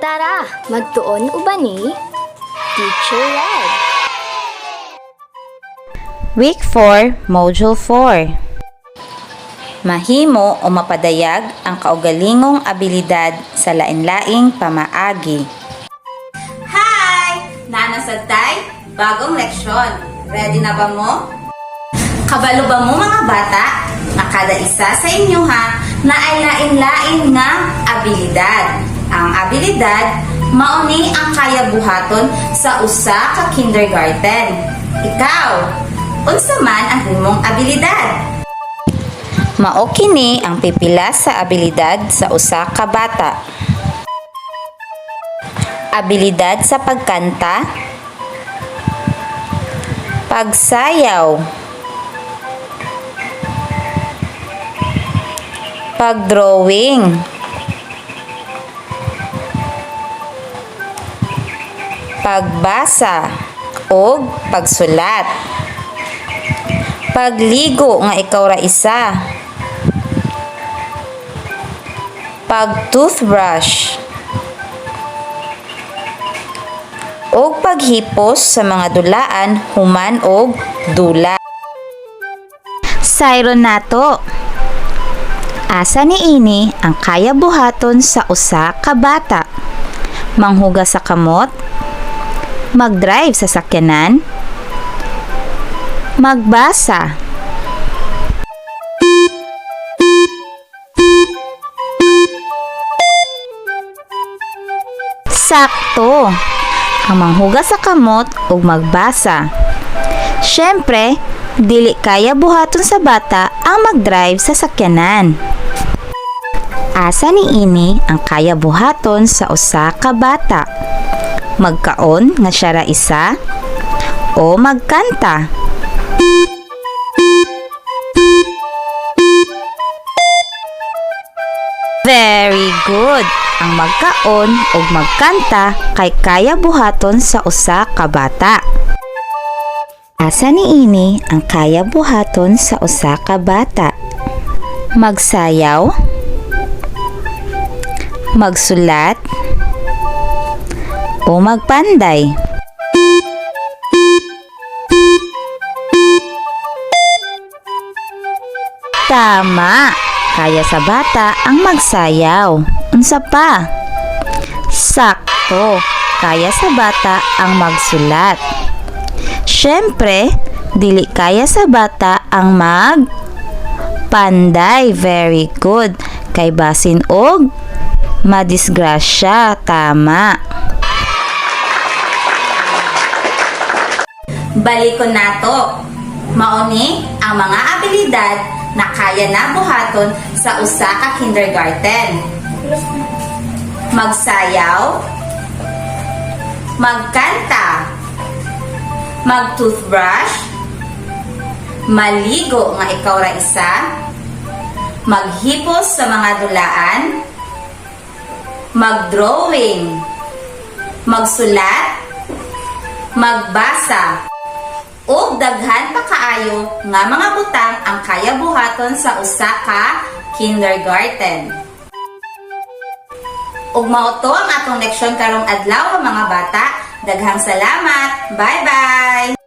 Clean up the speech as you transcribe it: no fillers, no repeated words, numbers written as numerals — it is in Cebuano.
Tara, magtuon uban ni Teacher Red. Week 4, Module 4. Mahimo o mapadayag ang kaugalingong abilidad sa lain-laing pamaagi. Hi! Naa na sad tay, bagong leksyon. Ready na ba mo? Kabalo ba mo, mga bata, nga kada isa sa inyo ha naay lain-lain nga abilidad? Ang abilidad, mao ni ang kaya buhaton sa usa ka kindergarten. Ikaw, unsa man ang imong abilidad? Mao kini ang pipila sa abilidad sa usa ka bata. Abilidad sa pagkanta, pagsayaw, pagdrawing, pagbasa ug pagsulat, pagligo nga ikaw ra isa, pag-toothbrush, ug paghipos sa mga dulaan human og dula. Sayron nato. Asa niini ang kaya buhaton sa usa ka bata? Manghugas sa kamot, magdrive sa sakyanan, magbasa. Sakto! Ang manghugas sa kamot ug magbasa. Syempre, dili kaya buhaton sa bata ang magdrive sa sakyanan. Asa niini ang kaya buhaton sa usa ka bata? Magkaon nga siya ra isa o magkanta? Very good! Ang magkaon ug magkanta kay kaya buhaton sa usa ka bata. Asa niini ang kaya buhaton sa usa ka bata? Magsayaw, magsulat, o magpanday? Tama! Kaya sa bata ang magsayaw. Unsa pa? Sakto! Kaya sa bata ang magsulat. Syempre, dili kaya sa bata ang mag panday. Very good. Kay basin og madisgrasya. Tama. Balikon nato. Mao ni ang mga abilidad na kaya na buhaton sa usa ka kindergarten. Magsayaw, magkanta, mag-toothbrush, maligo nga ikaw ra isa, maghipos sa mga dulaan, mag-drawing, magsulat, magbasa, ug daghan pa kaayo nga mga butang ang kaya buhaton sa usa ka kindergarten. Ug mao to ang atong leksyon karong adlaw, mga bata. Daghang salamat. Bye-bye.